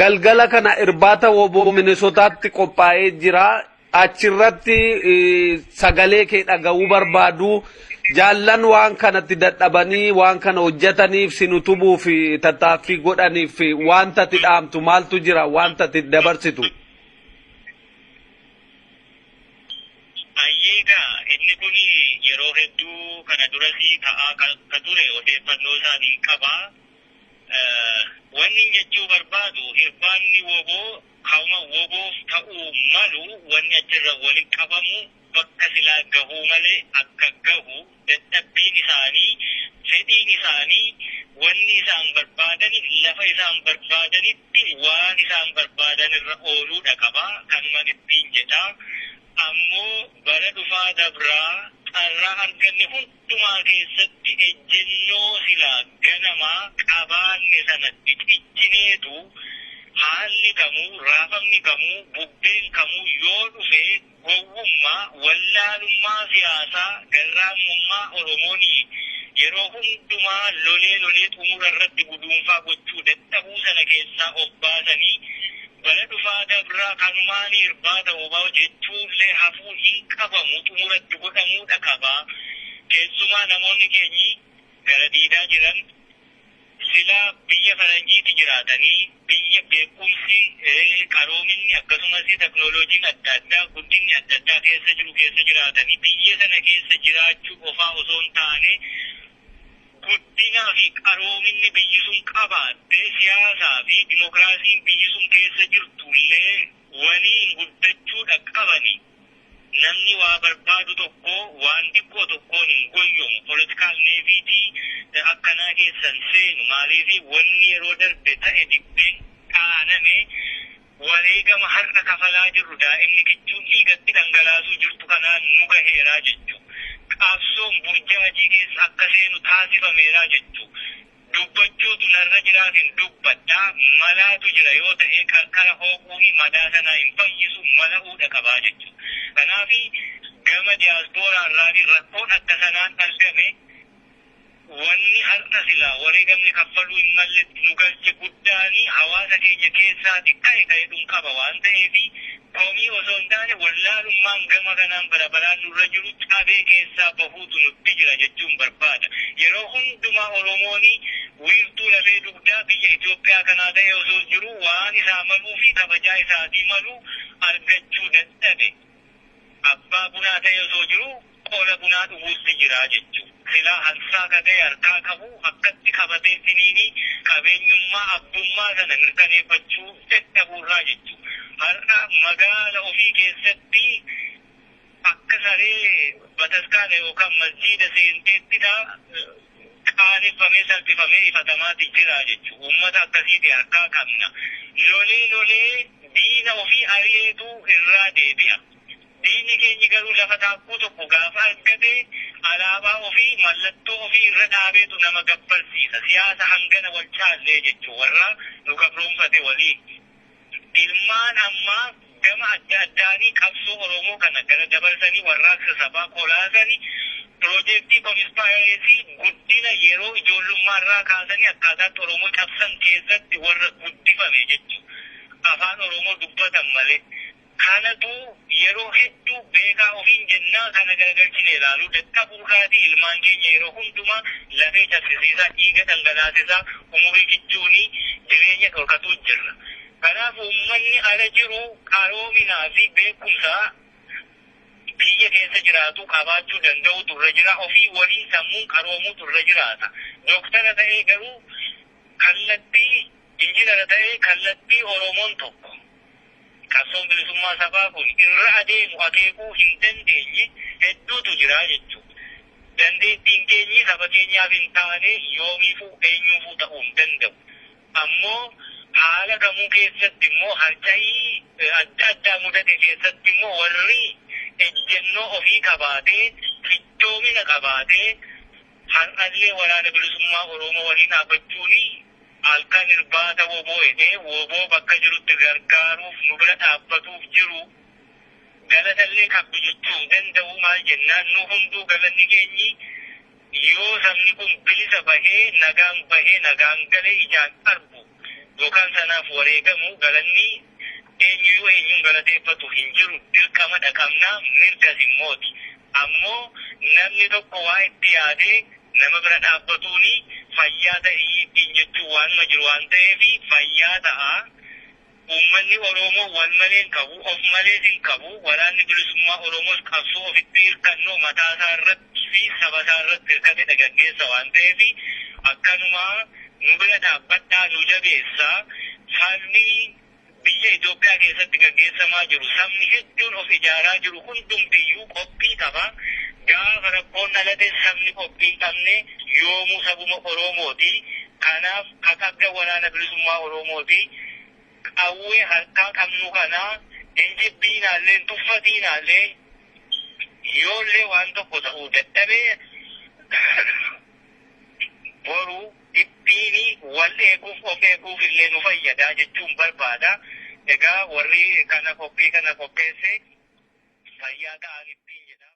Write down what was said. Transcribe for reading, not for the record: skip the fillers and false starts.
Galgala kana irbaata WBO Minnesotaatti qophaa'ee jira. Achirratti sagalee kee dhaga'uu barbaadu. Jaallan waan kanatti dadhabanii waan kana hojjetaniif sin utubuuf tattaaffii godhaniif wanta ati dhaamtu maaltu jira, wanta ati dabarsitu? Ayyeegaa, inni kun yeroo hedduu kana duras ta'aa ka ture, odeeffannoo isaanii qaba. Wanni jechuu barbaadu, irbaanni WBO kauma WBOf ta'uu malu, wanni achirra walitti qabamu bakka silaa gahuu malee akka gahu, dadhabbiin isaanii, fedhiin isaanii, wanni isaan barbaadan lafa isaan barbaadanitti waan isaan barbaadan irra ooluudha qaba. Kanuman ittiin jedha. Ammoo bara dhufaa dabraa carraa arganne hundumaa keessatti ejjennoo silaa ganamaa qabaanne sanatti ciccineetu, haalli kamuu, raafamni kamuu, bubbeen kamuu yoo dhufe, gowwummaa, wallaalummaa siyaasaa, garraamummaa Oromoon yeroo hundumaa lolee lolee xumura irratti guduunfaa gochuu dadhabuu sana keessaa of baasanii, bara dhufaa dabraa kanumaan irbaata WBO jechuullee hafuu hin qabamu, xumuratti godhamuudha qaba. Keessumaa namoonni keenyi gara diidaa jiran, silaa biyya faranjiitti jiraatanii, biyya beekumsi, qaroominni, akkasumas teknooloojiin adda addaa, guddinni adda addaa keessa jiru keessa jiraatanii, biyya sana keessa jiraachuu qofaa osoo hin taane, guddinaa fi qaroominni biyyi sun qabaatte, siyaasaa fi dimokiraasiin biyyi sun keessa jirtullee waliin guddachuudha qabani. Namni waa barbaadu tokko waan xiqqoo tokkoon hin goyyomu. Political naivety akkanaa keessan seenu. Maaliif? Wanni yeroo darbe ta'e, dibbeen dhaaname, wareegama har'a kafalaa jirru, daa'imni kichuun dhiigatti dhangalaasuu jirtu kanaan nu gaheeraa jechuu. Qabsoon burjaajii keessa akka seenu taasifameeraa jechuu. Dubbachuutu narra jiraatin dubbadhaa, malaatu jira yoo ta'e qarqara hooquuni madaa sanaa hin fayyisu, mala'uudha qabaa jechuu. Kanaaf gama diyaaspooraarraan rakkoon akka sanaan argame, wanni har'a silaa wareegamni kaffaluu hin malle nu galche guddaanii hawaasa keenya keessaati ka'e ka'e qaba waan ta'eef, komii osoo hin taane wallaalummaan gama kanaan bara baraan nurra jiru cabee keessaa bahuutu nutti jira jechuun barbaada. Yeroo hundumaa Oromoon wiirtuu lafee dugdaa biyya Itoophiyaa kanaa ta'e osoo jiru, waan isaa maluu fi kabajaa isaatii malu argachuu dadhabe. Abbaa bunaa ta'e osoo jiru qola bunaa dhuguutti jira jechuudha. Silaa hansaa ka ta'e harkaa qabu akkatti qabatee siniini qabeenyummaa abbummaa sana mirkaneeffachuu dadhabuurraa jechuudha. Har'a magaala ofii keessatti akka saree bataskaana yookaan masjiida seenteettidha qaaneffamee, salphifamee, ifatamaati jira jechuudha. Uummata akkasiiti harkaa qabna. Lolee lolee diina ofii ari'eetu irraa deebi'a. Diinni keenyi garuu lafa taakkuu tokko gaafa argate, alaabaa ofii, mallattoo ofii irra dhaabeetu nama gabbarsiisa. Siyaasa hangana wal caallee jechuudha warra nu gabroonfate waliin. Ilmaan ammaa gama adda addaanii qabsoo Oromoo kana gara dabarsanii warraaqsa sabaa kolaasanii, piroojeektii conspiracy guddina yeroo ijoollummaarraa kaasanii akkaataatti Oromoo cabsan keessatti warra guddifame jechuudha. Afaan Oromoo dubbatan malee. Kanatu yeroo hedduu beekaa ofiin jennaa kana garagalchine ilaaluu dadhabuurraatii ilmaan keenya yeroo hundumaa lafee cabsisiisaa, dhiiga dhangalaasisaa, umurii kichuunii jireenya dhorkatuu jirra. Kanaaf uummanni ala jiru qaroominaa fi beekumsa biyya keessa jiraatu qabaachuu danda'utu irra jira. Ofii waliin sammuun qaroomuutu irra jiraata. Dooktara ta'ee garuu kallattii, injinara ta'ee kallattii Oromoon tokko, qabsoon bilisummaa sabaa kun irra adeemu akeekuu hin dandeenye hedduutu jira jechuudha. Dandeettiin keenyi saba keenyaaf hin taane yoomiifuu eenyuufuu ta'uu hin danda'u. Ammoo haala kamuu keessatti immoo, harca'ii adda addaa mudate keessatti immoo, warri ejjennoo ofii qabaatee, cichoomina qabaatee, har'allee Waraana Bilisummaa Oromoo waliin dhaabbachuuni, halkan irbaata WBO jedhee WBO bakka jirutti gargaaruuf nu bira dhaabbatuuf jiru galatallee qabdu jechuu hin danda'u. Maal jennaan, nu hunduu galanni keenyi yoo sabni kun bilisa bahee, nagaan bahee, nagaan galee ijaan argu. yookaan sanaaf wareegamu galanni eenyuyyuu eenyuun galateeffatu hin jiru. Dirqama dhaqabnaa, mirgas immooti. Ammoo namni tokko waa itti yaadee nama bira dhaabbatuuni fayyaa ta'ii ittiin jechuun waanuma jiru waan ta'eef fayyaa ta'a. Uummanni Oromoo wal malee hin qabu, of malees hin qabu. Waraanni bilisummaa Oromoos qabsoo ofitti hirkannoo mataa isaa irratti fi saba isaa irratti hirkate gaggeessa waan ta'eef akkanumaa nu bira dhaabbadhaa, nu jabeessaa. Falmi biyya Itoophiyaa keessatti gaggeessamaa jiru, sabni hedduun of ijaaraa jiru hundumtiyyuu qophii qaba. Gaafa rakkoon dhalate sabni qophii hin qabne yoomuu sabuma Oromooti. Kanaaf kakabda waraana bilisummaa Oromooti. Qawwee harkaa qabnu kana hin jibbiinaallee, hin tuffatiinaallee, yoollee waan tokko ta'uu dadhabee boru ittiin wal eeguuf, of eeguuf illee nu fayyada jechuun barbaada. Egaa warri kana qophii kana qopheesse fayyaa ta'an ittiin jedha.